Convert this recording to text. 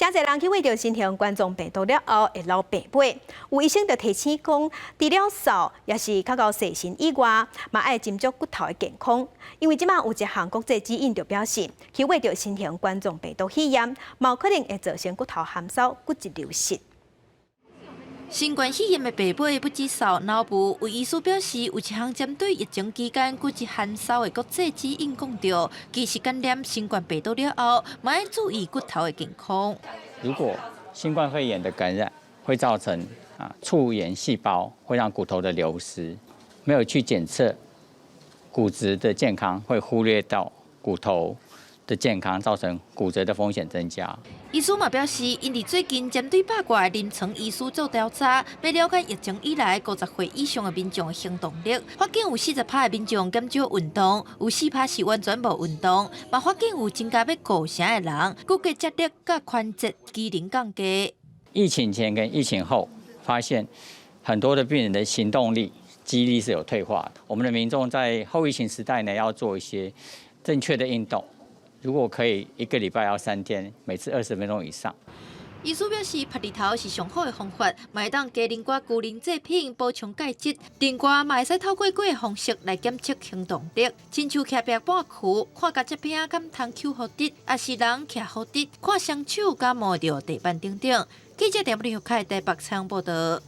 誠濟人去穢著新型冠狀病毒了後會老病尾，有醫生就提醒講，除了瘦，抑是較𠢕細身以外，嘛愛斟酌骨頭的健康。因為這馬有一項國際指引就表示，去穢著新型冠狀病毒肺炎，嘛有可能會造成骨頭含羞、骨質流失。新冠肺炎的病尾不止瘦腦部，有醫師表示，有一項針對疫情期間骨質含羞的國際指引講著，其實感染新冠病毒了後，嘛愛注意骨頭的健康。如果新冠肺炎的感染會造成促炎細胞，會讓骨頭的流失，沒有去檢測骨質的健康，會忽略到骨頭的健康，造成骨折的風險增加。醫師嘛表示，𪜶佇最近針對百外臨床醫師做調查，欲了解疫情以來50歲以上的民眾的行動力，發現有40趴的民眾減少運動，有4趴是完全無運動，嘛發現有增加欲顧城的人，骨骼節力佮關節機能降低。疫情前跟疫情後，發現很多的病人的行動力、肌力是有退化的。我們的民眾在後疫情時代呢，要做一些正確的運動。如果可以，一個禮拜要3天，每次20分鐘以上。醫師表示，曝日頭是上好的方法，嘛會當加啉寡龜苓製品補充鈣質。另外，嘛會使透過幾个方式來檢測行動力，親像徛壁半跍，看鉸節餅敢通搝予直，抑是人徛予直，看雙手敢摸著地板等等。記者鄭立開台北採訪報道。